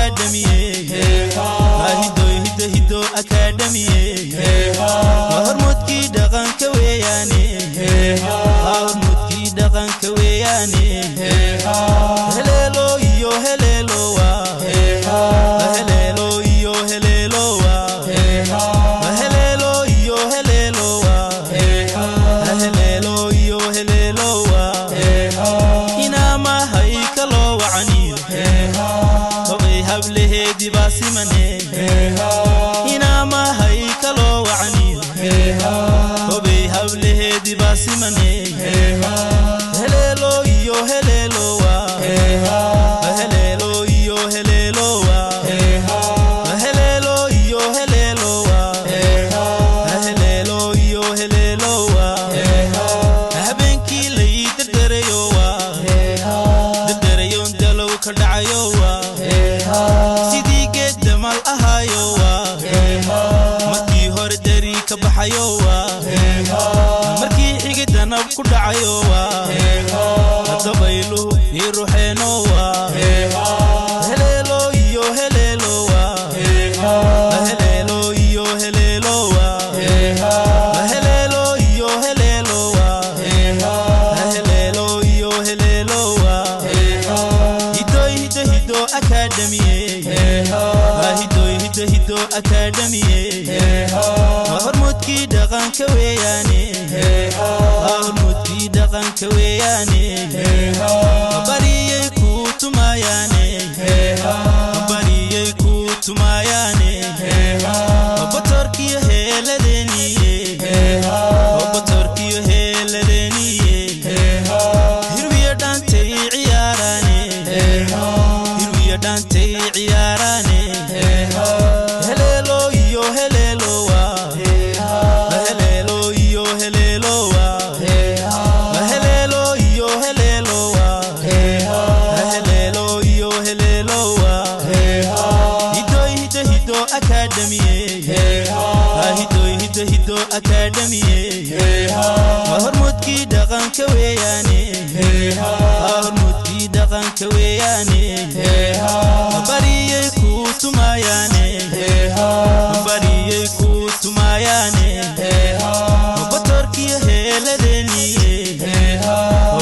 Academy, hiddo hiddo hiddo Academy, waa hormuudkii dhaqanka weeyaane, hormuudkii dhaqanka weeyaane. Heleelo iyo heleelowa, heleelo iyo heleelowa, heleelo iyo heleelowa, heleelo iyo heleelowa. Inaamahay kaloo wacaniyo hobay hablaheedii baa simane, inaamahay kaloo wacaniyo hobay hablaheedii baa simane. Heleelo iyo heleelowa, heleelo iyo heleelowa, heleelo iyo heleelowa, heleelo iyo heleelowa. Habeenkii lay dardarayowa, dardarayoon dalow ka dhacayowa, sidii geed damal ahayowa, markii hore dari ka baxayowa, markii xigi danab ku dhacayowa, dabayluhu ii ruxeenowa. Heleelo iyo heleelowa, heleelo iyo heleelowa, heleelo iyo heleelowa, heleelo iyo heleelowa. Hiddo hiddo hiddo Academy, hiddo hiddo hiddo Academy, waa hormuudkii dhaqanka weeyaane, hormuudkii dhaqanka weeyaane. Bariyay kuu tumayaane, bariyay kuu tumayaane, botorkiyo heeladeeniye, botorkiyo heeladeeniye. Hirwiya dhaantay ciyaaraane, hirwiya dhaantay ciyaaraane. Heleelo iyo heleelowa, heleelo iyo heleelowa, heleelo iyo heleelowa, heleelo iyo heleelowa. Hiddo hiddo hiddo Academy, hiddo hiddo hiddo Academy, waa hormuudkii dhaqanka weeyaane, hormuudkii dhaqanka weeyaane. Bariyay kuu tumayaane, bariyay kuu tumayaane, botorkiyo heeladeeniye,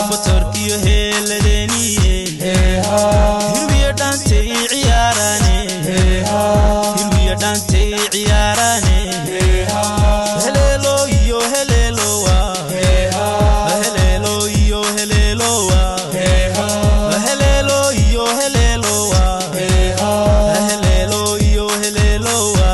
botorkiyo heeladeeniye. Hirwiya dhaantay ciyaaraane, hirwiya dhaantay ciyaaraane. Heleelo iyo heleelowa, heleelo iyo heleelowa, heleelo iyo heleelowa, heleelo iyo heleelowa.